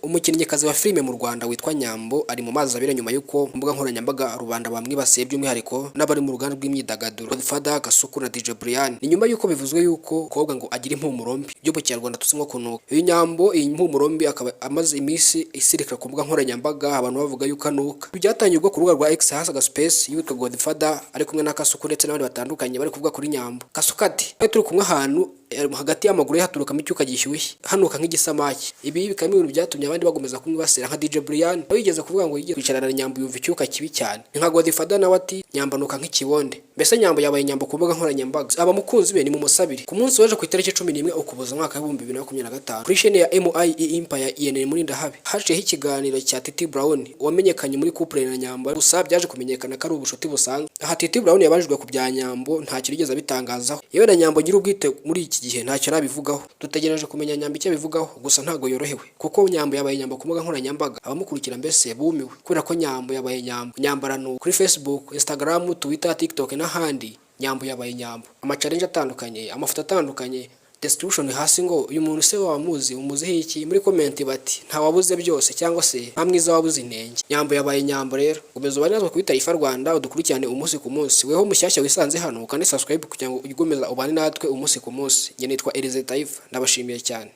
Umukinnyikazi wa filime mu Rwanda witwa Nyambo ari mu mazi abira nyuma y'uko ku mbuga nkoranyambaga rubanda bamwibasiye, by'umwihariko n'abari mu ruganda rw'imyidagaduro, Godfather, Kasuku na DJ Brian. Ni nyuma y'uko bivuzwe y'uko umukobwa ngo agira impumuro mbi, byo mu Kinyarwanda tuzi nko kunuka. Uyu Nyambo, iyi mpumuro mbi akaba amaze iminsi isirikira ku mbuga nkoranyambaga, abantu bavuga y'uko anuka. Ibi byatangiye ubwo ku rubuga rwa X hasaga space y'uwitwa Godfather ari kumwe na Kasuku ndetse n'abandi batandukanye, bari kuvuga kuri Nyambo. Kasuku ati: "Twari turi kumwe ahantu hagati y'amaguru ye haturukamo icyuka gishyushye, hanuka nk'igisamaki." Ibi bikaba ibintu byatumye abandi bagomeza kumwibasira, nka DJ Brian aho yigeze kuvuga ngo yigeze kwicarana na Nyambo yumva icyuka kibi cyane. Ni nka Godfather nawe ati: "Nyambo anuka nk'ikibonde." Mbese Nyambo yabaye Nyambo ku mbuga nkoranyambaga. Abamukunzi be ni mu musabire. Ku munsi w'ejo ku itariki 11 Ukuboza umwaka wa 2025, kuri chaîne ya MIE Empire INN muri Ndahabi haciyeho ikiganiro cya Titi Brown wamenyekanye muri couple na Nyambo, gusa byaje kumenyekana ko ari ubucuti busanzwe. Aha Titi Brown yabajijwe ku bya Nyambo, ntacyo yigeze abitangazaho. Yewe na Nyambo nyir'ubwite muri iki gihe ntacyo arabivugaho. Dutegereje kumenya Nyambo icyo abivugaho, gusa ntabwo yorohewe kuko Nyambo yabaye Nyambo ku mbuga nkoranyambaga. Abamukurikira mbese bumiwe kubera ko Nyambo yabaye Nyambo. Nyambo aranuka kuri Facebook, Instagram, Twitter, TikTok n'ahandi. Nyambo yabaye Nyambo, ama challenge atandukanye, amafoto atandukanye, description hasi ngo: "Uyu muntu se wamuzi, umuziho iki?" Muri comment bati: "Nta wabuze byose" cyangwa se "Nta mwiza wabuze inenge." Nyambo yabaye Nyambo. Rero komeza ubane natwe kuri Taifa Rwanda, udukurikirane umunsi ku munsi. Weho mushyashya wisanze hano, ukande subscribe kugira ngo ujye ukomeza ubane natwe umunsi ku munsi. Njye nitwa Elize Taifa, ndabashimiye cyane.